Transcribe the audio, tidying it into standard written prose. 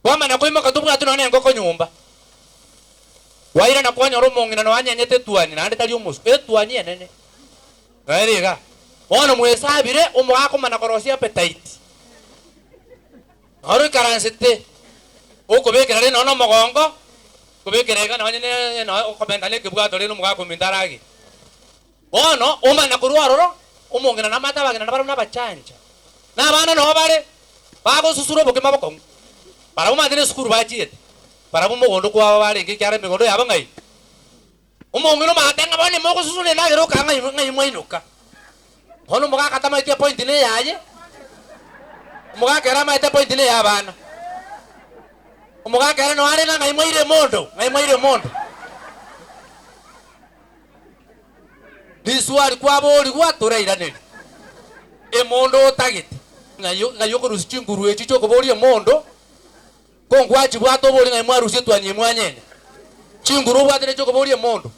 Kwamanya koimoka tobwati nonya nengoko nyomba. Kwairana kwanyora omong'ina nonya anyenyete etuani naende tari omosu, etuani enene. Nonya iga. Bono mwesabire omogaka omana korosia appetite. Noro oikaransete, okobekera rende nonya na omogongo, okobekera iga nonya ne nonya okomenta na ekebwato rende omogaka ominto aragere. Bono omanya korwa ororo, omong'ina namate abageni nabarabwo nabachancha, na abana nao bare, bagosusura obokima bokong'u. Barabwo omanyete nesukuru bachiete, barabwo mogondo kwabo barenge ekiagera emegondo yabo ng'ai? Omong'ina omanyete ng'a bono mogosusura endagera okaa ng'ai ng'ai mwainoka. Bono omogaka tamaeti epoint neyaye, omogaka ere amaete epoint neya abana. Omogaka ere noo are ng'a ng'ai mwaire emondo, ng'ai mwaire emondo. Riswari kwaborigwa torairanerie. Emondo otagete. Ng'ai ng'ai okorusia chinguru echi chiokoboria emondo, ko ngwachibwate oborie ng'ai mwarusia etuani eye mwanyenya. Chinguru obwate nechiokoboria emondo.